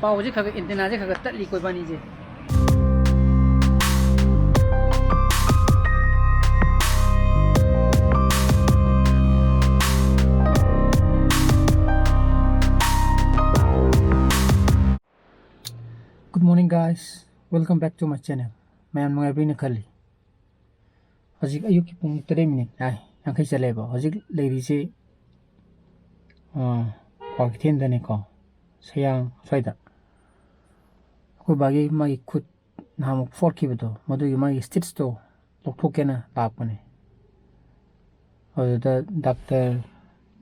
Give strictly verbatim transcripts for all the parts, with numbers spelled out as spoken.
ꯄꯥꯎꯁꯦ ꯈꯔ ꯈꯔ, ꯑꯦꯟꯇꯦꯅꯥꯁꯦ ꯈꯔ ꯈꯔ ꯇꯠꯂꯤꯀꯣ ꯏꯕꯥꯅꯤꯁꯦ꯫ Good morning, guys. Welcome back to my channel. ꯃꯌꯥꯝ ꯅꯨꯡꯉꯥꯏꯕꯤꯅ ꯈꯜꯂꯤ꯫ ꯍꯧꯖꯤꯛ ꯑꯌꯨꯛꯀꯤ ꯄꯨꯡ ꯇꯔꯦꯠ ꯃꯤꯅꯤꯠ ꯌꯥꯡꯈꯩ ꯆꯠꯂꯦꯕ꯫ ꯍꯧꯖꯤꯛ ꯂꯩꯔꯤꯁꯦ, ꯑꯥ, ꯀ꯭ꯋꯥꯀꯩꯊꯦꯜꯗꯅꯦꯀꯣ, ꯁꯌꯥꯡ ꯁ꯭ꯋꯥꯏꯗ꯫ ꯑꯩꯈꯣꯏ ꯕꯥꯒꯤ ꯃꯥꯒꯤ ꯈꯨꯠ ꯅꯍꯥꯟꯃꯨꯛ ꯐꯣꯠꯈꯤꯕꯗꯣ, ꯃꯗꯨꯒꯤ ꯃꯥꯒꯤ stitchꯇꯣ ꯂꯧꯊꯣꯛꯀꯦꯅ ꯂꯥꯛꯄꯅꯦ꯫ ꯑꯗꯨꯗ ꯗꯥꯛꯇꯔ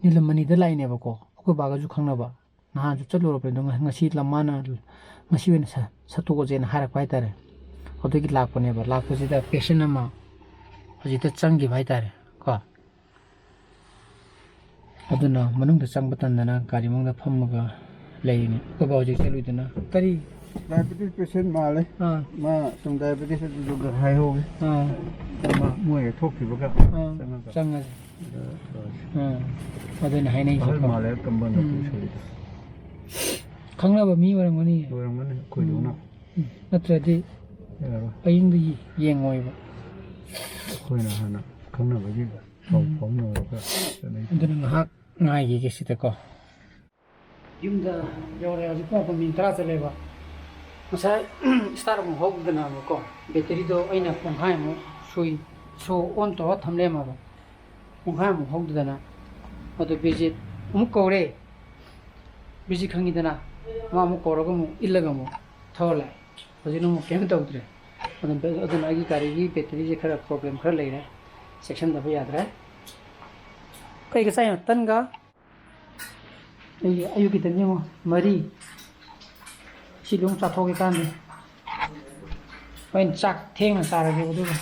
ꯅꯤꯂꯃꯅꯤꯗ ꯂꯥꯛꯏꯅꯦꯕꯀꯣ, ꯑꯩꯈꯣꯏ ꯕꯥꯒꯁꯨ ꯈꯪꯅꯕ꯫ ꯅꯍꯥꯟꯁꯨ ꯆꯠꯂꯨꯔꯕꯅꯤ, ꯑꯗꯣ ꯉ-, ꯉꯁꯤ ꯂꯝ ꯃꯥꯅ ꯉꯁꯤ ꯑꯣꯏꯅ ꯁ-, ꯁꯠꯇꯣꯛꯑꯁꯦꯅ ꯍꯥꯏꯔꯛꯄ ꯍꯥꯏꯇꯥꯔꯦ꯫ ꯑꯗꯨꯒꯤ ꯂꯥꯛꯄꯅꯦꯕ꯫ ꯂꯥꯛꯄꯁꯤꯗ patient ꯑꯃ ꯍꯧꯖꯤꯛꯇ ꯆꯪꯈꯤꯕ ꯍꯥꯏꯇꯥꯔꯦ ꯀꯣ꯫ ꯑꯗꯨꯅ ꯃꯅꯨꯡꯗ ꯆꯪꯕ ꯇꯟꯗꯅ ꯒꯥꯔꯤ ꯃꯅꯨꯡꯗ ꯐꯝꯃꯒ ꯂꯩꯔꯤꯅꯤ꯫ ꯑꯩꯈꯣꯏ ꯕꯥ ꯍꯧꯖꯤꯛ ꯆꯠꯂꯨꯏꯗꯅ꯫ ꯀꯔꯤ? Diabetes patient ꯃꯥꯜꯂꯦ꯫ ꯑꯥ꯫ ꯃꯥ ꯁꯨꯝ diabetes ꯑꯗꯨꯗꯨꯒ ꯍꯥꯏꯍꯧꯋꯦ꯫ ꯑꯥ꯫ ꯃꯥ ꯃꯣꯏ ꯍꯦꯛ ꯊꯣꯛꯈꯤꯕꯒ ꯑꯥ꯫ ꯆꯪꯉꯒ꯫ ꯆꯪꯉꯁꯦ꯫ ꯑꯗ ꯇꯧꯔꯁꯤ꯫ ꯑꯥ꯫ ꯑꯗꯨꯅ ꯍꯥꯏꯅꯩꯁꯦ ꯑꯍꯜ ꯀꯣ꯫ ꯃꯥꯜꯂꯦ ꯀꯝꯕ ꯅꯥꯄꯤ ꯎꯝ꯫ ꯁꯣꯔꯤꯗꯣ꯫ ꯈꯪꯅꯕ ꯃꯤ ꯑꯣꯏꯔꯝꯒꯅꯤ꯫ ꯑꯣꯏꯔꯝꯒꯅꯤ ꯑꯩꯈꯣꯏꯗꯧꯅ꯫ ꯎꯝ꯫ ꯅꯠꯇ꯭ꯔꯗꯤ ꯌꯥꯔꯣꯏ꯫ ꯄꯌꯦꯡꯗ ꯌꯦ-, ꯌꯦꯡꯉꯣꯏꯕ꯫ ꯑꯩꯈꯣꯏꯅ ꯍꯥꯟꯅ ꯈꯪꯅꯕꯒꯤ ꯄꯥꯎ ꯎꯝ꯫ ꯐꯥꯎꯅꯔꯒ ꯆꯠꯅꯩ꯫ ꯑꯗꯨꯅ ꯉꯥꯏꯍꯥꯛ ꯉꯥꯏꯈꯤꯒꯦ ꯁꯤꯗꯀꯣ꯫ ꯌꯨꯝꯗ ꯌꯧꯔꯦ꯫ ꯍꯧꯖꯤꯛ ꯄꯨꯡ ꯃꯥꯄꯟ ꯃꯤꯅꯤꯠ ꯇꯔꯥ ꯆꯠꯂꯦꯕ꯫ ꯉꯁꯥꯏ start ꯑꯃꯨꯛ ꯍꯧꯗꯅꯕꯀꯣ, batteryꯗꯣ ꯑꯩꯅ ꯄꯨꯡꯈꯥꯏꯃꯨꯛ ꯁꯨꯏ, ꯁꯣ on ꯇꯧꯔ ꯊꯝ ꯂꯩꯔꯝꯃꯕ꯫ ꯄꯨꯡꯈꯥꯏꯃꯨꯛ ꯍꯧꯗꯗꯅ꯫ ꯑꯗꯨ ꯕꯤꯖꯤꯠ ꯑꯃꯨꯛ ꯀꯧꯔꯦ꯫ ꯕꯤꯖꯤꯠ ꯈꯪꯉꯤꯗꯅ, ꯃꯥ ꯑꯃꯨꯛ ꯀꯧꯔꯒ ꯑꯃꯨꯛ ꯏꯜꯂꯒ ꯑꯃꯨꯛ ꯊꯧꯔ ꯂꯥꯛꯑꯦ꯫ ꯍꯧꯖꯤꯛꯅ ꯑꯃꯨꯛ ꯀꯩꯝ ꯇꯧꯗ꯭ꯔꯦ꯫ ꯑꯗꯨꯝ, ꯑꯗꯨꯅ ꯑꯩꯒꯤ ꯒꯥꯔꯤꯒꯤ batteryꯁꯦ ꯈꯔ problem ꯈꯔ ꯂꯩꯔꯦ, ꯆꯦꯛꯁꯤꯟꯗꯕ ꯌꯥꯗ꯭ꯔꯦ꯫ ꯀꯩꯒ ꯆꯥꯏꯅꯣ? ꯇꯟꯒ? ꯑꯩꯒꯤ ꯑꯌꯨꯛꯀꯤ ꯇꯟ ꯌꯦꯡꯉꯣ, ꯃꯔꯤ꯫ ꯁꯤ ꯑꯗꯨꯝ ꯆꯥꯊꯣꯛꯀꯦ ꯀꯥꯟꯗꯦ꯫ ꯍꯣꯔꯦꯟ ꯆꯥꯛ ꯊꯦꯡꯅ ꯆꯥꯔꯒꯦ ꯑꯗꯨꯒ꯫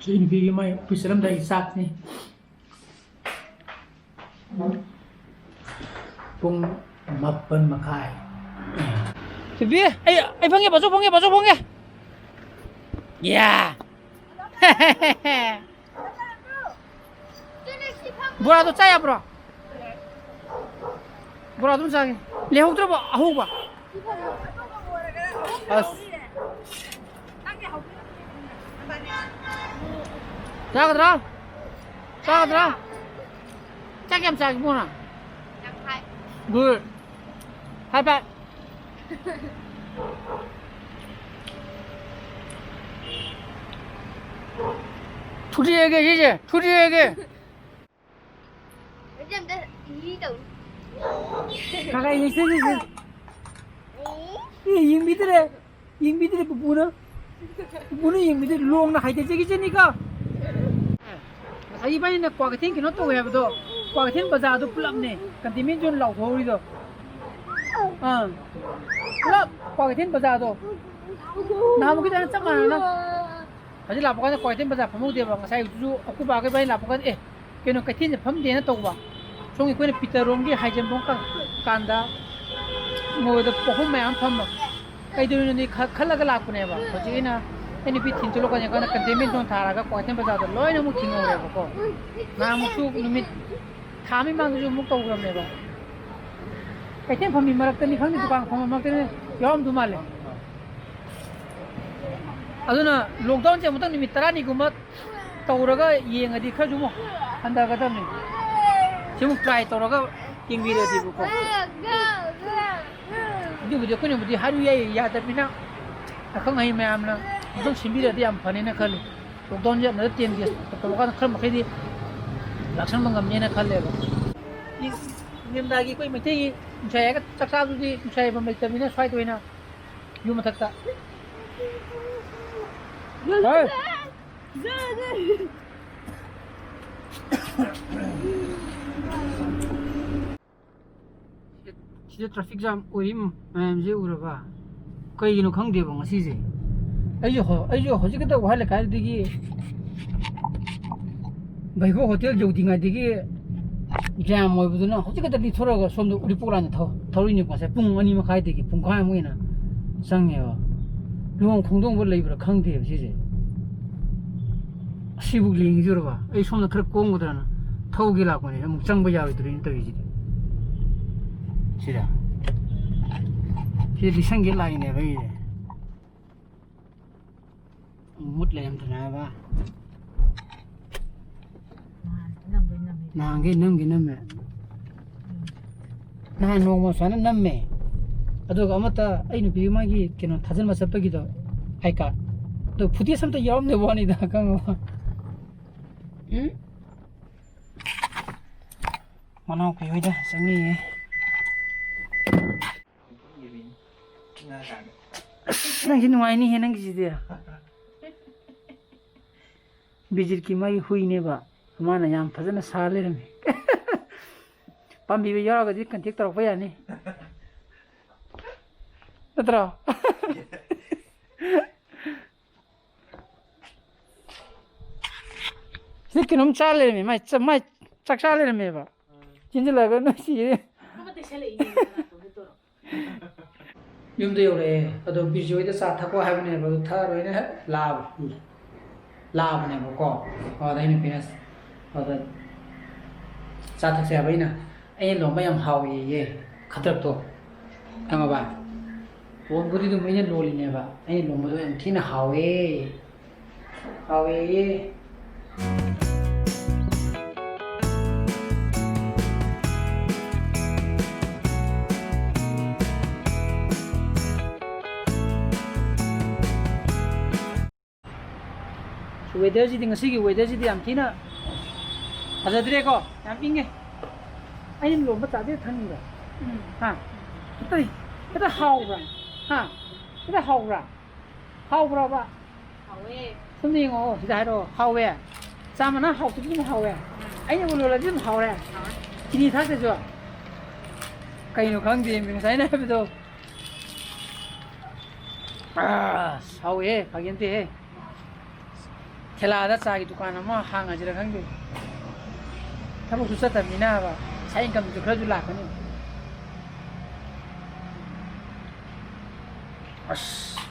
ꯁꯤ ꯅꯨꯄꯤꯒꯤ ꯃꯥꯏ office ꯆꯠꯂꯝꯗꯥꯏꯒꯤ ꯆꯥꯛꯅꯤ꯫ ꯄꯨꯡ ꯃꯥꯄꯟ ꯃꯈꯥꯏ꯫ ꯕꯦꯕꯤ, ꯑꯩ, ꯑꯩ ꯐꯪꯉꯦ, ꯕꯥꯆꯧ ꯐꯪꯉꯦ, ꯕꯥꯆꯧ ꯐꯪꯉꯦ꯫ ꯌꯥ꯫ ꯕꯣꯔꯥꯗꯣ ꯆꯥ ꯌꯥꯕ꯭ꯔꯣ? ꯕꯣꯔꯥ ꯑꯗꯨꯝ ꯆꯥꯒꯦ꯫ ꯂꯩꯍꯧꯗ꯭ꯔꯕꯣ ꯑꯍꯧꯕ? ꯑꯁ꯫ ꯆꯥꯒꯗ꯭ꯔꯥ? ꯆꯥꯒꯗ꯭ꯔꯥ? ꯆꯥꯛ ꯌꯥꯝ ꯆꯥꯒꯦ ꯏꯕꯨꯡꯉꯣ ꯅꯪ? ꯌꯥꯝ ꯍꯥꯏ꯫ Good. High five. ꯊꯨꯗꯦꯛꯑꯒꯦ ꯁꯤꯁꯦ, ꯊꯨꯗꯦꯛꯑꯒꯦ꯫ ꯑꯩꯁꯦ ꯑꯝꯇ ꯏ ꯇꯧ꯫ ꯈꯔ ꯈꯔ ꯌꯦꯡꯁꯤꯜꯂꯨꯁꯦ꯫ ꯑꯦ, ꯌꯦꯡꯕꯤꯗ꯭ꯔꯦ꯫ ꯌꯦꯡꯕꯤꯗ꯭ꯔꯦ ꯄꯨꯄꯨꯅ꯫ ꯄꯨꯄꯨꯅ ꯌꯦꯡꯕꯤꯗ꯭ꯔꯦ꯫ ꯂꯣꯡꯅ ꯍꯥꯏꯗꯠꯆꯈꯤꯁꯅꯤꯀꯣ꯫ ꯉꯁꯥꯏ ꯏꯕꯥꯅꯤꯅ ꯀ꯭ꯋꯥꯀꯩꯊꯦꯜ ꯀꯩꯅꯣ ꯇꯧꯋꯦ ꯍꯥꯏꯕꯗꯣ, ꯀ꯭ꯋꯥꯀꯩꯊꯦꯜ ꯕꯖꯥꯔꯗꯣ ꯄꯨꯂꯞꯅꯦ containment zone ꯂꯥꯎꯊꯣꯛꯍꯧꯔꯤꯗꯣ꯫ ꯑꯥ꯫ ꯄꯨꯂꯞ ꯀ꯭ꯋꯥꯀꯩꯊꯦꯜ ꯕꯖꯥꯔꯗꯣ꯫ ꯅꯍꯥꯟꯃꯨꯛꯀꯤꯗꯨꯅ ꯆꯞ ꯃꯥꯟꯅꯅ꯫ ꯍꯧꯖꯤꯛ ꯂꯥꯛꯄ ꯀꯥꯟꯗ ꯀ꯭ꯋꯥꯀꯩꯊꯦꯜ ꯕꯖꯥꯔ ꯐꯝꯍꯧꯗꯦꯕ꯫ ꯉꯁꯥꯏ ꯑꯌꯨꯛꯇꯨꯁꯨ ꯑꯩꯈꯣꯏ ꯕꯥꯒ ꯏꯕꯥꯅꯤ ꯂꯥꯛꯄ ꯀꯥꯟꯗ, "ꯑꯦ, ꯀꯩꯅꯣ, ꯀꯩꯊꯦꯜꯁꯦ ꯐꯝꯗꯦꯅ" ꯇꯧꯕ꯫ ꯁꯣꯝꯒꯤ ꯑꯩꯈꯣꯏꯅ ꯄꯤꯇꯔ ꯔꯣꯝꯒꯤ ꯍꯥꯏꯖꯟꯐꯝ ꯀ-, ꯀꯥꯟꯗ ꯃꯣꯏꯗ ꯄꯣꯠꯐꯝ ꯃꯌꯥꯝ ꯐꯝꯕ꯫ ꯀꯩꯗꯧꯔꯤꯅꯣꯗꯤ ꯈ-, ꯈꯜꯂꯒ ꯂꯥꯛꯄꯅꯦꯕ꯫ ꯍꯧꯖꯤꯛ ꯑꯩꯅ, ꯑꯩ ꯅꯨꯄꯤ ꯊꯤꯟ ꯆꯠꯂꯛꯄ ꯀꯥꯟꯗ containment zone ꯊꯥꯔꯒ ꯀ꯭ꯋꯥꯀꯩꯊꯦꯜ ꯕꯖꯥꯔꯗ ꯂꯣꯏꯅ ꯑꯃꯨꯛ ꯊꯤꯡꯍꯧꯔꯦꯕꯀꯣ꯫ ꯅꯍꯥꯟꯃꯨꯛꯁꯨ ꯅꯨꯃꯤꯠ ꯊꯥ ꯑꯃꯒꯤ ꯃꯃꯥꯡꯗꯁꯨ ꯑꯃꯨꯛ ꯇꯧꯈ꯭ꯔꯕꯅꯦꯕ꯫ ꯀꯩꯊꯦꯜ ꯐꯝꯃꯤ ꯃꯔꯛꯇꯅꯤ ꯈꯪꯗꯦ, ꯗꯨꯀꯥꯟ ꯐꯝꯕ ꯃꯔꯛꯇꯅꯤ ꯌꯥꯎꯔꯝꯗꯧ ꯃꯥꯜꯂꯦ꯫ ꯑꯗꯨꯅ lockdownꯁꯦ ꯑꯃꯨꯛꯇꯪ ꯅꯨꯃꯤꯠ ꯇꯔꯥꯅꯤꯒꯨꯝꯕ ꯇꯧꯔꯒ ꯌꯦꯡꯉꯗꯤ ꯈꯔꯁꯨ ꯑꯃꯨꯛ ꯍꯟꯊꯒꯗꯕꯅꯤ꯫ ꯁꯤ ꯑꯃꯨꯛ try ꯇꯧꯔꯒ ꯌꯦꯡꯕꯤꯔꯗꯤꯕꯀꯣ꯫ ꯑꯗꯨꯕꯨꯗꯤ ꯑꯩꯈꯣꯏꯅꯕꯨꯗꯤ ꯍꯥꯏꯔꯨ ꯌꯥꯏ, ꯌꯥꯗꯕꯅꯤꯅ ꯑꯈꯪ ꯑꯍꯩ ꯃꯌꯥꯝꯅ ꯑꯗꯨꯝ ꯁꯤꯟꯕꯤꯔꯗꯤ ꯌꯥꯝ ꯐꯅꯤꯅ ꯈꯜꯂꯤ꯫ Lockdownꯁꯦ another ten days ꯇꯧꯔꯀꯥꯟꯗ ꯈꯔ ꯃꯈꯩꯗꯤ ꯂꯥꯛꯁꯟꯕ ꯉꯝꯅꯦꯅ ꯈꯜꯂꯦꯕ꯫ ꯏꯪꯊꯝꯊꯥꯒꯤ ꯑꯩꯈꯣꯏ ꯃꯩꯇꯩꯒꯤ ꯅꯨꯡꯁꯥ ꯌꯥꯏꯔꯒ ꯆꯥꯛ ꯆꯥꯕꯗꯨꯗꯤ ꯅꯨꯡꯁꯥ ꯌꯥꯏꯐꯝ ꯂꯩꯇꯕꯅꯤꯅ ꯁ꯭ꯋꯥꯏꯗ ꯑꯣꯏꯅ ꯌꯨꯝ ꯃꯊꯛꯇ꯫ ꯍꯣꯏ꯫ ꯁꯤꯗ traffic jam ꯑꯣꯏꯔꯤ ꯃꯌꯥꯝꯁꯦ ꯎꯔꯕ? ꯀꯩꯒꯤꯅꯣ ꯈꯪꯗꯦꯕ ꯉꯁꯤꯁꯦ꯫ ꯑꯩꯁꯨ ꯍꯧ-, ꯑꯩꯁꯨ ꯍꯧꯖꯤꯛ ꯈꯛꯇ ꯋꯥꯍꯜ ꯂꯩꯀꯥꯏꯗꯒꯤ ꯚꯩꯒꯣ ꯍꯣꯇꯦꯜ ꯌꯧꯗ꯭ꯔꯤꯉꯩꯗꯒꯤ jam ꯑꯣꯏꯕꯗꯨꯅ ꯍꯧꯖꯤꯛ ꯈꯛꯇ ꯂꯤꯊꯣꯔꯛꯑꯒ ꯁꯣꯝꯗ ꯎꯔꯤꯄꯣꯛ ꯂꯥꯟꯗ ꯊꯧ-, ꯊꯧꯔꯛꯏꯅꯦ꯫ ꯉꯁꯥꯏ ꯄꯨꯡ ꯑꯅꯤ ꯃꯈꯥꯏꯗꯒꯤ ꯄꯨꯡꯈꯥꯏꯃꯨꯛ ꯍꯦꯟꯅ ꯆꯪꯉꯦꯕ꯫ ꯂꯨꯍꯣꯡ ꯈꯣꯡꯗꯣꯡꯕ ꯂꯩꯕ꯭ꯔꯥ ꯈꯪꯗꯦꯕ ꯁꯤꯁꯦ꯫ ꯑꯁꯤꯕꯨ ꯂꯦꯡꯈꯤꯗꯣꯏꯔꯕ? ꯑꯩ ꯁꯣꯝꯗ ꯈꯔ ꯀꯣꯝꯒꯗ꯭ꯔꯅ ꯊꯧꯒꯦ ꯂꯥꯛꯄꯅꯦ, ꯑꯃꯨꯛ ꯆꯪꯕ ꯌꯥꯔꯣꯏꯗꯣꯔꯤꯅ ꯇꯧꯔꯤꯁꯤꯗꯤ꯫ ꯁꯤꯗ꯫ ꯁꯤ ꯂꯤꯁꯪꯒꯤ ꯂꯥꯏꯅꯦꯕ ꯑꯩꯁꯦ꯫ ꯃꯨꯠ ꯂꯩꯔꯝꯗꯅꯕ꯫ ꯅꯍꯥꯟ ꯅꯝꯕꯩ ꯅꯝꯃꯦ꯫ ꯅꯍꯥꯟꯈꯩ ꯅꯝꯒꯤ ꯅꯝꯃꯦ꯫ ꯎꯝ꯫ ꯅꯍꯥꯟ ꯅꯣꯡꯃ ꯁꯨꯃꯥꯏꯅ ꯅꯝꯃꯦ꯫ ꯑꯗꯨꯒ ꯑꯃꯠꯇ ꯑꯩ ꯅꯨꯄꯤ ꯃꯥꯒꯤ ꯀꯩꯅꯣ ꯊꯥꯖꯤꯟꯕ ꯆꯠꯄꯒꯤꯗꯣ, ꯑꯥꯏ ꯀꯥꯔꯗ꯫ ꯑꯗꯣ ꯐꯨꯇꯦꯖ ꯑꯝꯇ ꯌꯥꯎꯔꯝꯗꯕ ꯋꯥꯅꯤꯗ, ꯈꯪꯉꯕ? ꯎꯝ? ꯃꯅꯥꯎꯄꯤ ꯍꯣꯏꯗ ꯆꯪꯉꯤꯌꯦ꯫ ꯑꯁ, ꯅꯪꯁꯤ ꯅꯨꯡꯉꯥꯏꯅꯤꯍꯦ, ꯅꯪꯒꯤꯁꯤꯗꯤ꯫ ꯕꯤꯖꯤꯠꯀꯤ ꯃꯥꯒꯤ ꯍꯨꯏꯅꯦꯕ, ꯃꯥꯅ ꯌꯥꯝ ꯐꯖꯅ ꯁꯥ ꯂꯩꯔꯝꯃꯤ꯫ ꯄꯥꯝꯕꯤꯕ ꯌꯥꯎꯔꯒꯗꯤ ꯀꯟꯇꯦꯛ ꯇꯧꯔꯛꯄ ꯌꯥꯅꯤ, ꯅꯠꯇ꯭ꯔꯣ? ꯁꯤ ꯀꯩꯅꯣꯝ ꯆꯥ ꯂꯩꯔꯝꯃꯦ, ꯃꯥꯏ ꯆ-, ꯃꯥꯏ ꯆꯥꯛ ꯆꯥ ꯂꯩꯔꯝꯃꯦꯕ꯫ ꯆꯦꯟꯁꯤꯜꯂꯒ ꯅꯣꯏ ꯁꯤꯔꯦ꯫ ꯑꯃ ꯇꯩꯁꯜꯂꯛꯏꯅꯦ ꯃꯅꯥꯛꯇ ꯍꯨꯠꯇꯣꯔꯣ꯫ ꯌꯨꯝꯗ ꯌꯧꯔꯛꯑꯦ꯫ ꯑꯗꯣ ꯕꯤꯖꯨ ꯍꯣꯏꯗ ꯆꯥ ꯊꯛꯈꯣ ꯍꯥꯏꯕꯅꯦꯕ, ꯑꯗꯣ ꯊꯛꯑꯔꯣꯏꯅ ꯂꯥꯛꯑꯕ-, ꯂꯥꯛꯑꯕꯅꯦꯕꯀꯣ꯫ ꯑꯗ ꯑꯩꯅ ꯄꯤꯔꯁ-, ꯑꯗ ꯆꯥ ꯊꯛꯁꯦ ꯍꯥꯏꯕ ꯑꯩꯅ꯫ ꯑꯩꯅ ꯂꯣꯟꯕ ꯌꯥꯝ ꯍꯥꯎꯋꯦꯌꯦ, ꯈꯗ꯭ꯔꯛꯇꯣ꯫ ꯈꯪꯉꯕ? ꯂꯣꯟꯕꯨꯗꯤ ꯑꯗꯨꯝ ꯑꯩꯅ ꯂꯣꯜꯂꯤꯅꯦꯕ꯫ ꯑꯩꯅ ꯂꯣꯟꯕꯗꯣ ꯌꯥꯝ ꯊꯤꯅ ꯍꯥꯎꯋꯦ꯫ ꯍꯥꯎꯋꯦꯌꯦ꯫ ꯋꯦꯗꯔꯁꯤꯗꯤ, ꯉꯁꯤꯒꯤ ꯋꯦꯗꯔꯁꯤꯗꯤ ꯌꯥꯝ ꯊꯤꯅ ꯐꯖꯗ꯭ꯔꯦꯀꯣ, ꯌꯥꯝ ꯏꯪꯉꯦ꯫ ꯑꯩꯅ ꯂꯣꯟꯕ ꯆꯥꯁꯦ ꯊꯛꯅꯤꯡꯕ꯭ꯔꯥ? ꯎꯝ꯫ ꯍꯥ? ꯈꯤꯇꯪ, ꯈꯤꯇꯪ ꯍꯥꯎꯕ꯭ꯔꯥ? ꯍꯥ? ꯈꯤꯇꯪ ꯍꯥꯎꯕ꯭ꯔꯥ? ꯍꯥꯎꯕ꯭ꯔꯕ? ꯍꯥꯎꯋꯦ꯫ ꯁꯣꯝꯗ ꯌꯦꯡꯉꯛꯑꯣ, ꯁꯤꯗ ꯍꯥꯏꯔꯛꯑꯣ꯫ ꯍꯥꯎꯋꯦ꯫ ꯆꯥ ꯃꯅꯥ ꯍꯥꯎꯇꯕꯁꯨ ꯑꯗꯨꯝ ꯍꯥꯎꯋꯦ꯫ ꯎꯝ꯫ ꯑꯩꯅ ꯂꯣꯜꯂꯗꯤ ꯑꯗꯨꯝ ꯍꯥꯎꯔꯦ꯫ ꯍꯥꯎꯔꯦ꯫ ꯆꯤꯅꯤ ꯊꯥꯛꯇ꯭ꯔꯁꯨ꯫ ꯀꯩꯅꯣ ꯈꯪꯗꯦ, ꯉꯁꯥꯏꯅ ꯍꯥꯏꯕꯗꯣ꯫ ꯑꯁ, ꯍꯥꯎꯋꯦꯍꯦ, ꯐꯥꯒꯤ ꯅꯠꯇꯦꯍꯦ꯫ ꯊꯦꯂꯥꯗ ꯆꯥꯒꯤ ꯗꯨꯀꯥꯟ ꯑꯃ ꯍꯥꯡꯉꯁꯤꯔ ꯈꯪꯗꯦ꯫ ꯊꯕꯛꯁꯨ ꯆꯠꯇꯕꯅꯤꯅꯕ, ꯁꯥꯏꯠ ꯏꯟꯀꯝꯗꯨꯁꯨ ꯈꯔꯁꯨ ꯂꯥꯛꯀꯅꯤ꯫ ꯑꯁ꯫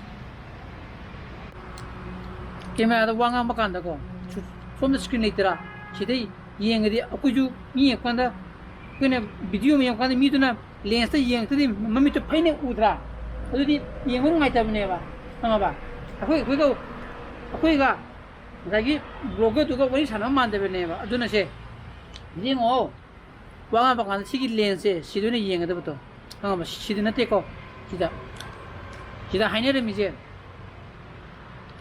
ꯀꯦꯃꯦꯔꯥꯗ ꯋꯥ ꯉꯥꯡꯕ ꯀꯥꯟꯗꯀꯣ, ꯁꯨ-, ꯁꯣꯝꯗ ꯁ꯭ꯀ꯭ꯔꯤꯟ ꯂꯩꯇ꯭ꯔꯥ? ꯁꯤꯗꯩ ꯌꯦꯡꯉꯗꯤ ꯑꯩꯈꯣꯏꯁꯨ ꯃꯤ ꯌꯦꯡꯉꯀꯥꯟꯗ, ꯑꯩꯈꯣꯏꯅ ꯚꯤꯗꯤꯑꯣ ꯑꯃ ꯌꯦꯡꯉꯀꯥꯟꯗ ꯃꯤꯗꯨꯅ ꯂꯦꯟꯁꯇ ꯌꯦꯡꯉꯛꯇꯗꯤ ꯃꯃꯤꯠꯇꯣ ꯐꯩꯅ ꯎꯗ꯭ꯔꯥ? ꯑꯗꯨꯗꯤ ꯌꯦꯡꯕ ꯅꯨꯡꯉꯥꯏꯇꯕꯅꯦꯕ, ꯈꯪꯉꯕ? ꯑꯩꯈꯣꯏ, ꯑꯩꯈꯣꯏꯒ, ꯑꯩꯈꯣꯏꯒ ꯉꯁꯥꯏꯒꯤ ꯕ꯭ꯂꯣꯒꯔꯗꯨꯒ ꯋꯥꯔꯤ ꯁꯥꯟꯅꯕ ꯃꯥꯟꯗꯕꯅꯦꯕ꯫ ꯑꯗꯨꯅ ꯁꯦ, ꯌꯦꯡꯉꯣ, ꯋꯥ ꯉꯥꯡꯕ ꯀꯥꯟꯗ ꯁꯤꯒꯤ ꯂꯦꯟꯁꯁꯦ ꯁꯤꯗ ꯑꯣꯏꯅ ꯌꯦꯡꯒꯗꯕꯗꯣ, ꯈꯪꯉꯕ? ꯁꯤꯗ ꯅꯠꯇꯦꯀꯣ, ꯁꯤꯗ, ꯁꯤꯗ ꯍꯥꯏꯅꯔꯝꯃꯤꯁꯦ꯫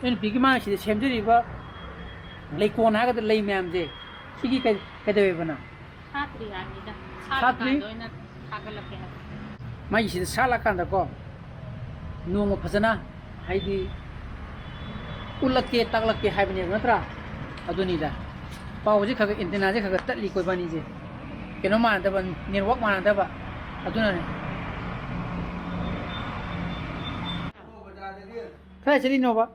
ꯑꯩ ꯅꯨꯄꯤꯒꯤ ꯃꯥꯅ ꯁꯤꯗ ꯁꯦꯝꯖꯔꯤꯕ ꯂꯩꯀꯣꯟ ꯍꯥꯏꯒꯗ꯭ꯔꯥ, ꯂꯩ ꯃꯌꯥꯝꯁꯦ, ꯁꯤꯒꯤ ꯀꯩ-, ꯀꯩꯗꯧꯋꯦꯕ ꯅꯪ? ꯁꯥꯠꯇ꯭ꯔꯤ ꯍꯥꯏꯕꯅꯤꯗ꯫ ꯁꯥꯠꯇ꯭ꯔꯤ? ꯁꯥꯠꯂꯀꯥꯟꯗ ꯑꯣꯏꯅ ꯊꯥꯒꯠꯂꯛꯀꯦ ꯍꯥꯏꯕ꯫ ꯃꯥꯒꯤ ꯁꯤꯗ ꯁꯥꯠꯂꯀꯥꯟꯗꯀꯣ, ꯅꯣꯡꯃ ꯐꯖꯅ, ꯍꯥꯏꯗꯤ, ꯎꯠꯂꯛꯀꯦ, ꯇꯥꯛꯂꯛꯀꯦ ꯍꯥꯏꯕꯅꯦꯕ, ꯅꯠꯇ꯭ꯔꯥ? ꯑꯗꯨꯅꯤꯗ꯫ ꯄꯥꯎꯁꯦ ꯈꯔ ꯈꯔ, ꯑꯦꯟꯇꯦꯅꯥꯁꯦ ꯈꯔ ꯈꯔ ꯇꯠꯂꯤꯀꯣ ꯏꯕꯥꯅꯤꯁꯦ꯫ ꯀꯩꯅꯣ ꯃꯥꯟꯅꯗꯕ, ꯅꯦꯠꯋꯥꯛ ꯃꯥꯟꯅꯗꯕ꯫ ꯑꯗꯨꯅꯅꯦ꯫ ꯀꯗꯥꯏ ꯆꯠꯂꯤꯅꯣꯕ?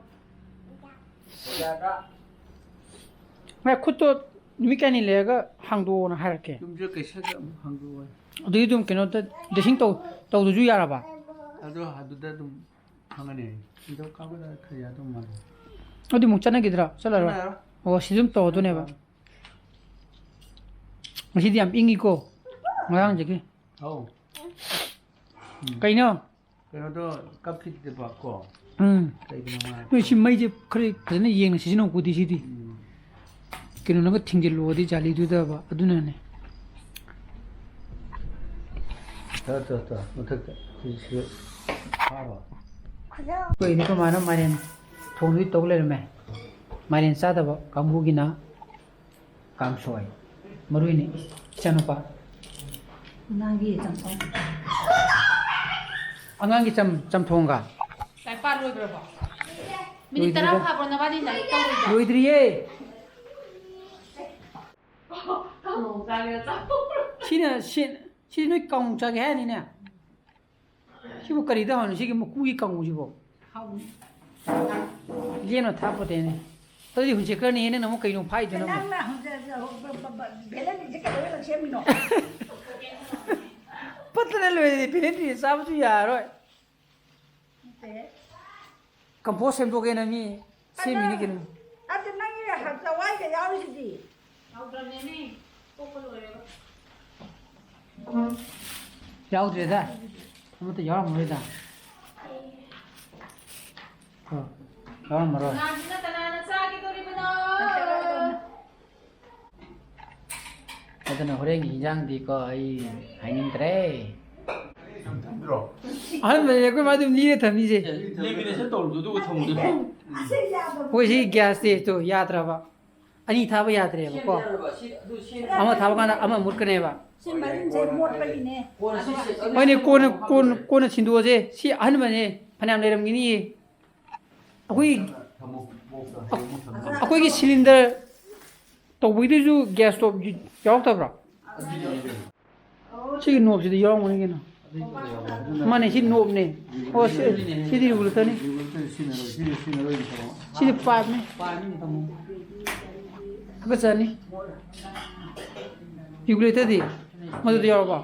ꯃꯥꯏ ꯈꯨꯠꯇꯣ ꯅꯨꯃꯤꯠ ꯀꯌꯥꯅꯤ ꯂꯩꯔꯒ ꯍꯥꯡꯗꯣꯛꯑꯣꯅ ꯍꯥꯏꯔꯛꯀꯦ꯫ ꯌꯨꯝꯁꯦ ꯀꯩꯁꯥꯗ ꯑꯃꯨꯛ ꯍꯥꯡꯗꯣꯛꯑꯣ꯫ ꯑꯗꯨꯗꯤ ꯑꯗꯨꯝ ꯀꯩꯅꯣ ꯇ-, dressing ꯇꯧ-, ꯇꯧꯗ꯭ꯔꯁꯨ ꯌꯥꯔꯕ? ꯑꯗꯣ ꯑꯗꯨꯗ ꯑꯗꯨꯝ ꯈꯪꯉꯅꯤ꯫ ꯅꯤꯡꯊꯧꯀꯥꯕꯗ ꯈꯔ ꯌꯥꯗꯧ ꯃꯥꯜꯂꯦ꯫ ꯑꯗꯨꯗꯤ ꯑꯃꯨꯛ ꯆꯠꯅꯈꯤꯗ꯭ꯔꯥ? ꯆꯠꯂꯔꯣꯏ? ꯆꯠꯂꯔꯣꯏ꯫ ꯑꯣ, ꯁꯤꯗ ꯑꯗꯨꯝ ꯇꯧꯔꯗꯣꯏꯅꯦꯕ꯫ ꯆꯠꯂꯔꯣꯏ꯫ ꯉꯁꯤꯗꯤ ꯌꯥꯝ ꯏꯪꯉꯤꯀꯣ, ꯉꯔꯥꯡꯗꯒꯤ꯫ ꯑꯧ꯫ ꯎꯝ꯫ ꯀꯩꯅꯣ? ꯀꯩꯅꯣꯗꯣ ꯀꯞꯈꯤꯗꯦꯕ ꯀꯣ? ꯎꯝ꯫ ꯀꯩꯒꯤꯅꯣ ꯃꯥ? ꯅꯣꯏ ꯁꯤ ꯃꯩꯁꯦ ꯈꯔ ꯐꯖꯅ ꯌꯦꯡꯅ ꯁꯤꯖꯤꯟꯅꯧꯀꯣꯗꯤ ꯁꯤꯗꯤ꯫ ꯎꯝ꯫ ꯀꯩꯅꯣꯅꯒ ꯊꯤꯡꯖꯤꯜꯂꯨꯔꯗꯤ ꯖꯥꯂꯤꯗꯨꯗꯕ, ꯑꯗꯨꯅꯅꯦ꯫ ꯇꯣ, ꯇꯣ, ꯇꯣ, ꯃꯊꯛꯇ꯫ ꯁꯤ, ꯁꯤ ꯐꯥꯔꯣ꯫ ꯑꯩꯈꯣꯏꯗꯤ ꯑꯩꯈꯣꯏ ꯃꯥꯅ ꯃꯥꯏꯔꯦꯟ ꯊꯣꯡꯗꯨꯒꯤ ꯇꯧ ꯂꯩꯔꯝꯃꯦ꯫ ꯃꯥꯏꯔꯦꯟ ꯆꯥꯗꯕ ꯀꯥꯡꯕꯨꯒꯤꯅ ꯀꯥꯡꯁꯣꯏ꯫ ꯃꯔꯨ ꯑꯣꯏꯅ ꯏꯆꯥꯅꯨꯄꯥ꯫ ꯑꯉꯥꯡꯒꯤ ꯆꯝꯊꯣꯡ꯫ ꯑꯉꯥꯡꯒꯤ ꯆꯝ-, ꯆꯝꯊꯣꯡꯒ? ꯂꯥꯏꯔꯤꯛ ꯄꯥ ꯂꯣꯏꯈ꯭ꯔꯕꯣ? ꯃꯤꯅꯤꯠ ꯇꯔꯥ ꯂꯣꯏꯗ꯭ꯔꯤꯗ꯫ ꯐꯥꯕ꯭ꯔꯣ ꯅꯕꯥꯅꯤ ꯂꯥꯏꯔꯤꯛ ꯇꯧꯔꯤꯗꯣ? ꯂꯣꯏꯗ꯭ꯔꯤꯌꯦ꯫ ꯀꯥꯡꯍꯧ ꯆꯥꯒꯦꯔꯥ ꯆꯥꯊꯣꯛꯈ꯭ꯔꯣ꯫ ꯁꯤꯅ, ꯁꯤ, ꯁꯤ ꯅꯣꯏ ꯀꯥꯡꯍꯧ ꯆꯥꯒꯦ ꯍꯥꯏꯅꯤꯅꯦ꯫ ꯁꯤꯕꯨ ꯀꯔꯤꯗ ꯍꯥꯎꯔꯤꯅꯣ, ꯁꯤꯒꯤ ꯃꯀꯨꯒꯤ ꯀꯥꯡꯍꯧꯁꯤꯕꯣ? ꯍꯥꯎꯕꯅꯤ꯫ ꯂꯦꯝꯅ ꯊꯥꯛꯄꯗꯩꯅꯦ꯫ ꯑꯗꯨꯗꯤ ꯍꯨꯟꯁꯦꯛꯈ꯭ꯔꯅꯤ, ꯅꯪꯅ ꯑꯃꯨꯛ ꯀꯩꯅꯣ ꯐꯥꯏꯗꯨꯅ ꯑꯃꯨꯛ? ꯅꯪꯅ ꯍꯧꯖꯤꯛ, ꯍꯧꯖꯤꯛ, ꯚꯦꯂꯦꯟꯗ꯭ꯔꯤꯁꯦ ꯀꯩꯗꯧꯕꯩ ꯂꯪ ꯁꯦꯝꯃꯤꯅꯣ? ꯄꯠꯇꯅ ꯂꯣꯏꯔꯦ, ꯚꯦꯂꯦꯟꯗ꯭ꯔꯤꯁꯦ ꯆꯥꯕꯁꯨ ꯌꯥꯔꯔꯣꯏ꯫ ꯅꯠꯇꯦ꯫ ꯀꯝꯄꯣꯁ ꯁꯦꯝꯗꯣꯛꯀꯦꯅ ꯃꯤ ꯁꯦꯝꯃꯤꯅꯤ ꯀꯩꯅꯣ꯫ ꯑꯗꯨ ꯅꯪꯒꯤ ꯆꯋꯥꯏꯒ ꯌꯥꯎꯔꯤꯁꯤꯗꯤ꯫ ꯌꯥꯎꯗ꯭ꯔꯕꯅꯦꯃꯤ꯫ ꯄꯣꯛꯄ ꯂꯣꯏꯔꯦꯕ꯫ ꯌꯥꯎꯗ꯭ꯔꯦꯗ꯫ ꯑꯃꯠꯇ ꯌꯥꯎꯔꯝꯃꯔꯣꯏꯗ꯫ ꯀꯣ, ꯌꯥꯎꯔꯝꯃꯔꯣꯏ꯫ ꯀꯅꯥꯒꯤꯅ ꯀꯅꯥꯅ ꯆꯥꯈꯤꯗꯣꯔꯤꯕꯅꯣ? ꯑꯗꯨꯅ ꯍꯣꯔꯦꯟꯒꯤ ꯏꯟꯖꯥꯡꯗꯤꯀꯣ ꯑꯩ ꯍꯥꯏꯅꯤꯡꯗ꯭ꯔꯦ꯫ ꯑꯍꯥꯟꯕꯗꯗꯤ ꯑꯩꯈꯣꯏ ꯃꯥ ꯑꯗꯨꯝ ꯂꯤꯔ ꯊꯝꯃꯤꯁꯦ꯫ ꯂꯦꯃꯤꯅꯦꯁꯟ ꯇꯧꯔꯨꯗꯣ ꯑꯗꯨꯒ ꯊꯝꯃꯨꯗꯣ꯫ ꯑꯩꯈꯣꯏ ꯁꯤ ꯒ꯭ꯌꯥꯁꯁꯦ ꯇꯣ ꯌꯥꯗ꯭ꯔꯕ꯫ ꯑꯅꯤ ꯊꯥꯕ ꯌꯥꯗ꯭ꯔꯦꯕꯀꯣ꯫ ꯑꯃ ꯊꯥꯕ ꯀꯥꯟꯗ ꯑꯃ ꯃꯨꯠꯀꯅꯦꯕ꯫ ꯁꯤ ꯃꯔꯤꯟꯁꯦ ꯃꯣꯠꯄꯒꯤꯅꯦ꯫ ꯍꯣꯏꯅꯦ, ꯀꯣꯟꯅ, ꯀꯣꯟꯅ, ꯀꯣꯟꯅ ꯁꯤꯟꯗꯣꯛꯑꯁꯦ꯫ ꯁꯤ ꯑꯍꯟꯕꯅꯦ, ꯐꯅꯌꯥꯝ ꯂꯩꯔꯝꯒꯤꯅꯤꯌꯦ꯫ ꯑꯩꯈꯣꯏ, ꯑꯩꯈꯣꯏꯒꯤ ꯁꯤꯂꯤꯟꯗꯔ ꯇꯧꯕꯩꯗꯨꯁꯨ ꯒ꯭ꯌꯥꯁ ꯁ꯭ꯇꯣꯞ ꯌꯥꯎꯔꯛꯇꯕ꯭ꯔꯣ? ꯁꯤꯒꯤ ꯅꯣꯞꯁꯤꯗꯤ ꯌꯥꯎꯔꯝꯒꯅꯤ ꯀꯩꯅꯣ꯫ ꯃꯥꯅꯦ, ꯁꯤ ꯅꯣꯞꯅꯦ꯫ ꯑꯣ, ꯁꯤ, ꯁꯤꯗꯤ ꯔꯤꯒꯨꯂꯦꯇꯔꯅꯤ꯫ ꯁꯤꯗꯤ ꯄꯥꯏꯞꯅꯤ꯫ ꯍꯥꯀꯠꯆꯅꯤ꯫ ꯔꯤꯒꯨꯂꯦꯇꯔꯗꯤ? ꯃꯗꯨꯗ ꯌꯥꯎꯔꯕꯣ?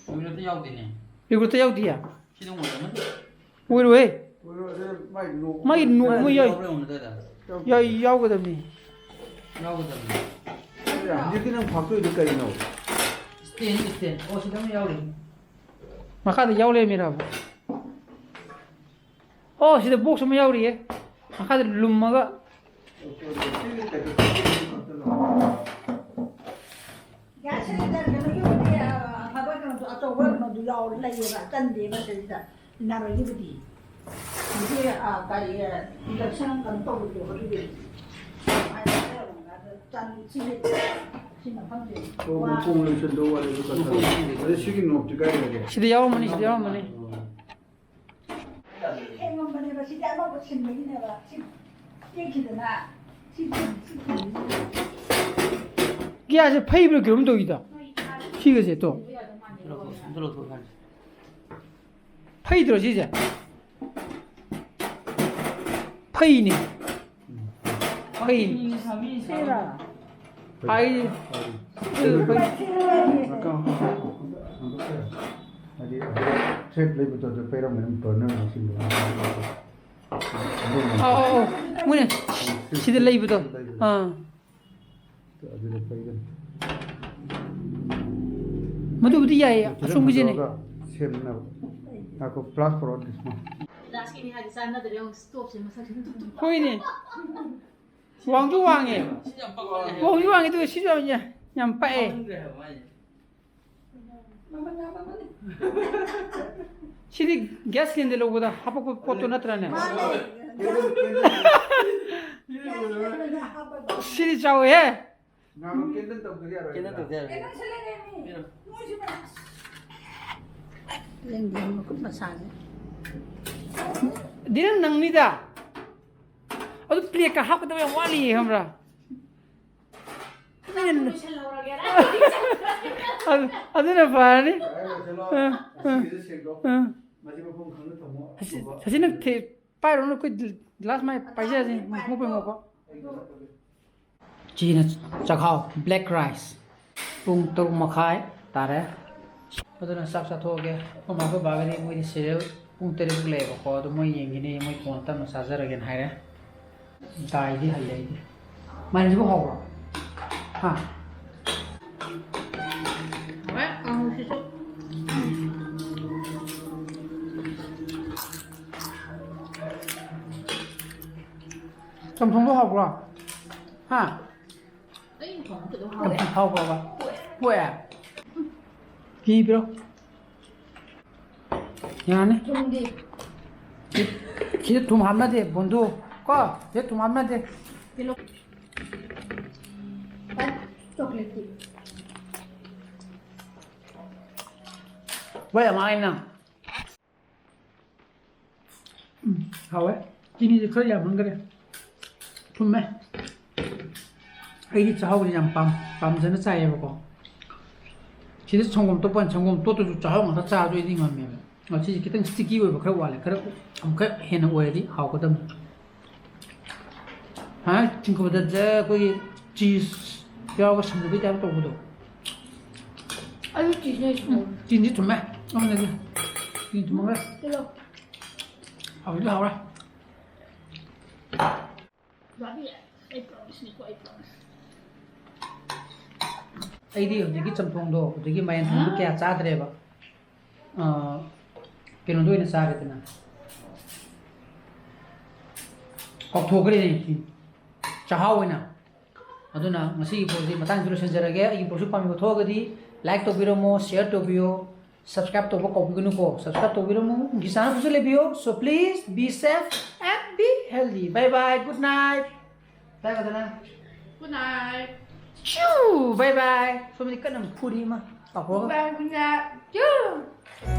ꯔꯤꯒꯨꯂꯦꯇꯔ ꯌꯥꯎꯗꯦꯅꯦ꯫ ꯔꯤꯒꯨꯂꯦꯇꯔ ꯌꯥꯎꯗꯤꯌꯦ? ꯁꯤꯗ ꯑꯣꯏꯔꯝꯃꯅꯤ꯫ ꯑꯣꯏꯔꯣꯏꯍꯦ꯫ ꯑꯣꯏꯔꯣꯏ, ꯑꯗꯨ ꯃꯥꯏ ꯅꯣꯞ-, ꯃꯥꯏ ꯅꯣꯞ ꯑꯃ ꯌꯥꯎ-, ꯌꯥꯎꯕ꯭ꯔꯥ ꯌꯦꯡꯉꯨꯅꯦ ꯑꯗꯨꯋꯥꯏꯗ꯫ ꯌꯥꯎ-, ꯌꯥꯎꯒꯗꯕꯅꯤ꯫ ꯌꯥꯎꯒꯗꯕꯅꯤ꯫ ꯍꯧꯖꯤꯛꯀꯤ ꯅꯪ ꯐꯥꯛꯇꯣꯛꯏꯗꯣ ꯀꯔꯤꯅꯣ? Stand, stand. ꯑꯣ, ꯁꯤꯗ ꯑꯃ ꯌꯥꯎꯔꯤ꯫ ꯃꯈꯥꯗ ꯌꯥꯎ ꯂꯩꯔꯝꯃꯤꯔꯕ? ꯑꯣ, ꯁꯤꯗ ꯕꯣꯛꯁ ꯑꯃ ꯌꯥꯎꯔꯤꯌꯦ꯫ ꯃꯈꯥꯗ ꯂꯨꯝꯃꯒ꯫ ꯒ꯭ꯌꯥꯁ ꯁꯤꯂꯤꯟꯗꯔ ꯀꯩꯅꯣꯒꯤꯕꯨꯗꯤ, ꯑ, ꯑꯐꯕ ꯀꯩꯅꯣꯗꯣ, ꯑꯆꯧꯕ ꯀꯩꯅꯣꯗꯣ ꯌꯥꯎ-, ꯂꯩꯌꯦꯕ, ꯆꯟꯗꯦꯕ ꯁꯤꯗꯩꯁꯤꯗ, ꯏꯟꯅꯔꯣꯏꯒꯤꯕꯨꯗꯤ꯫ ꯍꯧꯖꯤꯛꯀꯤ, ꯑ, ꯀꯔꯤ, ꯑ, ꯏꯟꯗꯛꯁꯟ ꯀꯩꯅꯣ ꯇꯧꯕꯗꯣ, ꯑꯗꯨꯗꯤ ꯆꯟ-, ꯁꯤꯗꯤ, ꯁꯤ ꯃꯐꯝꯁꯦ ꯑꯣ, ꯋꯥ-, ꯃꯈꯣꯡ ꯂꯣꯏꯁꯟꯗꯧ ꯋꯥꯠꯂꯦ, ꯑꯗꯨ ꯀꯟꯊꯔꯣ꯫ ꯑꯗꯩ ꯁꯤꯒꯤ ꯅꯣꯞꯇꯤ ꯀꯥꯏ ꯂꯩꯒꯦ? ꯁꯤꯗ ꯌꯥꯎꯔꯝꯃꯅꯤ, ꯁꯤꯗ ꯌꯥꯎꯔꯝꯃꯅꯤ꯫ ꯑꯣ꯫ ꯊꯦꯡꯉꯝꯕꯅꯦꯕ, ꯁꯤꯗꯤ ꯑꯅꯧꯕ ꯁꯤꯟꯕꯒꯤꯅꯦꯕ꯫ ꯁꯤ ꯇꯦꯛꯈꯤꯗꯅ, ꯁꯤ, ꯁꯤ ꯊꯝꯃꯤꯁꯤꯅ꯫ ꯒ꯭ꯌꯥꯁꯁꯦ ꯐꯩꯕ꯭ꯔꯥ ꯀꯩꯅꯣꯝ ꯇꯧꯏꯗ꯫ ꯁꯤꯒꯁꯦ ꯇꯣ꯫ ꯑꯝꯇ ꯂꯧꯊꯣꯛ-, ꯑꯝꯇ ꯂꯧꯊꯣꯛ ꯌꯥꯅꯤ꯫ ꯐꯩꯗ꯭ꯔꯣ ꯁꯤꯁꯦ? ꯐꯩꯅꯦ꯫ ꯐꯩꯅꯦ꯫ ꯁꯤꯔꯥ? ꯍꯥꯏ꯫ ꯍꯥꯏꯗꯤ ꯊ꯭ꯔꯦꯠ ꯂꯩꯕꯗꯣ ꯑꯗꯨ ꯄꯩꯔꯝꯒꯅꯤ, ꯕꯔꯅꯔ ꯃꯁꯤꯡꯗꯣ꯫ ꯑꯧ, ꯑꯧ, ꯑꯧ꯫ ꯃꯣꯏꯅ ꯁꯤꯗ ꯂꯩꯕꯗꯣ꯫ ꯑꯥ꯫ ꯑꯗꯨꯗ ꯄꯩꯒꯅꯤ꯫ ꯃꯗꯨꯕꯨꯗꯤ ꯌꯥꯏꯌꯦ, ꯐꯖꯅ ꯑꯁꯣꯝꯒꯤꯁꯤꯅꯦ꯫ ꯇꯧꯔꯒ ꯁꯦꯝꯅꯕ꯫ ꯉꯥꯏꯈꯣ, ꯄ꯭ꯂꯥꯁ ꯄꯣꯔꯛꯑꯣ, ꯗꯤꯁꯃꯣ꯫ ꯂꯥꯁꯀꯤꯅꯤ ꯍꯥꯏꯗꯤ ꯆꯥꯟꯅꯗ꯭ꯔꯦ, ꯌꯦꯡꯉꯨ, ꯁ꯭ꯇꯣꯞꯁꯦ ꯃꯁꯛꯁꯦ ꯇꯨꯞ ꯇꯨꯞ ꯇꯨꯞ꯫ ꯍꯣꯏꯅꯦ꯫ ꯋꯥꯡꯁꯨ ꯋꯥꯡꯉꯦ꯫ ꯁꯤꯁꯨ ꯌꯥꯝ ꯄꯛꯄꯅꯦ꯫ ꯋꯥꯡꯁꯨ ꯋꯥꯡꯉꯦ, ꯑꯗꯨꯒ ꯁꯤꯁꯨ ꯌꯥꯝ, ꯌꯥꯝ ꯄꯛꯑꯦ꯫ ꯄꯛꯃꯟꯈ꯭ꯔꯦ ꯍꯥꯏꯕ ꯃꯥꯏꯁꯦ꯫ ꯁꯤꯗꯤ ꯒ꯭ꯌꯥꯁ ꯁꯤꯂꯤꯟꯗꯔ ꯂꯧꯕꯗ ꯍꯥꯄꯛꯄ ꯄꯣꯠꯇꯣ ꯅꯠꯇ꯭ꯔꯅꯦ? ꯃꯥꯅꯦ꯫ ꯁꯤꯗꯤ ꯆꯥꯎꯋꯦꯍꯦ꯫ ꯉꯥꯃꯨ ꯀꯦꯟꯗꯜ ꯇꯧꯗ꯭ꯔꯗꯤ ꯌꯥꯔꯣꯏ꯫ ꯀꯦꯟꯗꯜ ꯇꯧꯗ꯭ꯔꯗꯤ ꯌꯥꯔꯣꯏ꯫ ꯂꯦꯡꯗꯦ ꯃꯈꯨꯠ ꯃꯁꯥꯁꯦ꯫ ꯗꯤꯔꯟ ꯅꯪꯅꯤꯗ꯫ ꯑꯗꯨ ꯄ꯭ꯂꯦꯠꯀ ꯍꯥꯞꯀꯗꯕ ꯌꯥꯝ ꯋꯥꯠꯂꯤꯌꯦ, ꯈꯪꯕ꯭ꯔꯥ? ꯑꯗꯨ-, ꯑꯗꯨꯅ ꯐꯔꯅꯤ꯫ ꯑ, ꯑ, ꯑ꯫ ꯁꯤ-, ꯁꯤ ꯅꯪ ꯊꯤ-, ꯄꯥꯏꯔꯨꯅꯨ, ꯑꯩꯈꯣꯏ ꯒ꯭ꯂꯥꯁ ꯃꯥꯏ ꯄꯥꯏꯖꯔꯁꯤ, ꯃꯣꯛꯄꯩ ꯃꯣꯛꯄ꯫ ꯆꯤꯅ ꯆꯥꯛꯍꯥꯎ, black rice꯫ ꯄꯨꯡ ꯇꯔꯨꯛ ꯃꯈꯥꯏ ꯇꯥꯔꯦ꯫ ꯑꯗꯨꯅ ꯆꯥꯛ ꯆꯥꯊꯣꯛꯑꯒꯦ꯫ ꯑꯩꯈꯣꯏ ꯃꯥ ꯑꯩꯈꯣꯏ ꯕꯥꯒꯗꯤ ꯃꯣꯏꯗꯤ serial ꯄꯨꯡ ꯇꯔꯦꯠ ꯐꯥꯎ ꯂꯩꯌꯦꯕꯀꯣ꯫ ꯑꯗꯨ ꯃꯣꯏ ꯌꯦꯡꯈꯤꯅꯤ, ꯃꯣꯏ ꯀꯣꯟꯅ ꯇꯞꯅ ꯆꯥꯖꯔꯒꯦꯅ ꯍꯥꯏꯔꯦ꯫ ꯗꯥꯏꯗꯤ ꯍꯜꯂꯦ ꯑꯩꯗꯤ꯫ ꯃꯥꯏꯔꯦꯟꯁꯤꯕꯨ ꯍꯥꯎꯕ꯭ꯔꯣ? ꯍꯥ? ꯍꯥꯎꯋꯦ, ꯀꯥꯡꯍꯧꯁꯤꯁꯨ꯫ ꯆꯝꯊꯣꯡꯗꯣ ꯍꯥꯎꯕ꯭ꯔꯣ? ꯍꯥ? ꯑꯩꯅ ꯊꯣꯡꯕꯗꯣ ꯍꯥꯎꯋꯦ꯫ ꯆꯝꯊꯣꯡ ꯍꯥꯎꯕ꯭ꯔꯣꯕ? ꯄꯣꯛꯑꯦ꯫ ꯄꯤ ꯄꯤꯔꯣ꯫ ꯌꯥꯅꯤ꯫ ꯊꯨꯝꯗꯤ? ꯁꯤ-, ꯁꯤꯗ ꯊꯨꯝ ꯍꯥꯞꯅꯗꯦ, ꯕꯣꯟꯗꯨ꯫ ꯀꯣ? ꯁꯤꯗ ꯊꯨꯝ ꯍꯥꯞꯅꯗꯦ꯫ ꯀꯤꯂꯣ꯫ ꯆꯣꯀ꯭ꯂꯦꯠꯇꯤ? ꯍꯣꯏ, ꯑꯃ ꯑꯩꯅ꯫ ꯎꯝ, ꯍꯥꯎꯋꯦ꯫ ꯆꯤꯅꯤꯁꯦ ꯈꯔ ꯌꯥꯝꯃꯟꯈꯔꯦ꯫ ꯊꯨꯝꯃꯦ꯫ ꯑꯩꯗꯤ ꯆꯥꯛꯍꯥꯎꯁꯦ ꯌꯥꯝ ꯄꯥꯝ-, ꯄꯥꯝꯖꯅ ꯆꯥꯏꯌꯦꯕꯀꯣ꯫ ꯁꯤꯗ ꯁꯪꯒꯣꯝ ꯇꯣꯠꯄ ꯀꯥꯟꯗ ꯁꯪꯒꯣꯝ ꯇꯣꯠꯇꯁꯨ ꯆꯥꯛꯍꯥꯎ ꯉꯥꯛꯇ ꯆꯥꯕꯁꯨ ꯑꯩꯗꯤ ꯉꯝꯃꯦꯕ꯫ ꯉꯁꯤꯁꯦ ꯈꯤꯇꯪ sticky ꯑꯣꯏꯕ ꯈꯔ ꯋꯥꯠꯂꯦ꯫ ꯈꯔ ꯑꯃꯨꯛꯀ ꯍꯦꯟꯅ ꯑꯣꯏꯔꯗꯤ ꯍꯥꯎꯒꯗꯕꯅꯤ꯫ ꯍꯥ? ꯆꯤꯡꯀꯨꯞꯇ ꯑꯩꯈꯣꯏꯒꯤ cheese ꯌꯥꯎꯔꯒ ꯁꯪꯒꯨꯕꯒꯤ type ꯇꯧꯕꯗꯣ꯫ ꯑꯗꯨ cheese ꯅꯦ ꯎꯝ, ꯆꯤꯅꯤ ꯊꯨꯝꯃꯦ꯫ ꯑꯃꯅꯗꯤ ꯆꯤꯅꯤ ꯊꯨꯝꯃꯒ ꯀꯤꯂꯣ꯫ ꯍꯥꯎꯗꯤ ꯍꯥꯎꯔꯦ꯫ ꯕꯥꯕꯤ, ꯑꯩ promise ꯅꯤꯀꯣ, ꯑꯩ promise꯫ ꯑꯩꯗꯤ ꯍꯧꯖꯤꯛꯀꯤ ꯆꯝꯊꯣꯡꯗꯣ, ꯍꯧꯖꯤꯛꯀꯤ ꯃꯥꯏꯔꯦꯟ ꯊꯣꯡꯕꯗꯣ ꯀꯌꯥ ꯆꯥꯗ꯭ꯔꯦꯕ꯫ ꯑꯥ, ꯀꯩꯅꯣꯗ ꯑꯣꯏꯅ ꯆꯥꯔꯦꯗꯅ, ꯀꯥꯎꯊꯣꯛꯈ꯭ꯔꯦꯅꯦ꯫ ꯆꯥꯛꯍꯥꯎ ꯑꯣꯏꯅ꯫ ꯑꯗꯨꯅ ꯉꯁꯤꯒꯤ vlogꯁꯤ ꯃꯇꯥꯡꯁꯤꯗ ꯂꯣꯏꯁꯤꯟꯖꯔꯒꯦ꯫ ꯑꯩꯒꯤ vlogꯁꯤ ꯄꯥꯝꯕꯤꯕ ꯊꯣꯛꯑꯒꯗꯤ like ꯇꯧꯕꯤꯔꯝꯃꯣ, share ꯇꯧꯕꯤꯌꯣ, subscribe ꯇꯧꯕ ꯀꯥꯎꯕꯤꯒꯅꯨꯀꯣ꯫ Subscribe ꯇꯧꯕꯤꯔꯝꯃꯣ꯫ ꯒꯤꯁꯥꯅ ꯐꯖꯅ ꯂꯩꯕꯤꯌꯣ꯫ So please be safe and be healthy. Bye bye. Good night. Bye ꯐꯖꯅ꯫ Good night. ꯆꯨ꯫ Bye bye. ꯁꯣꯝꯗꯤ ꯀꯟꯅ ꯐꯨꯔꯤ ꯑꯃ꯫ ꯄꯥꯐꯣꯔꯒ꯫ Bye, good night. Choo.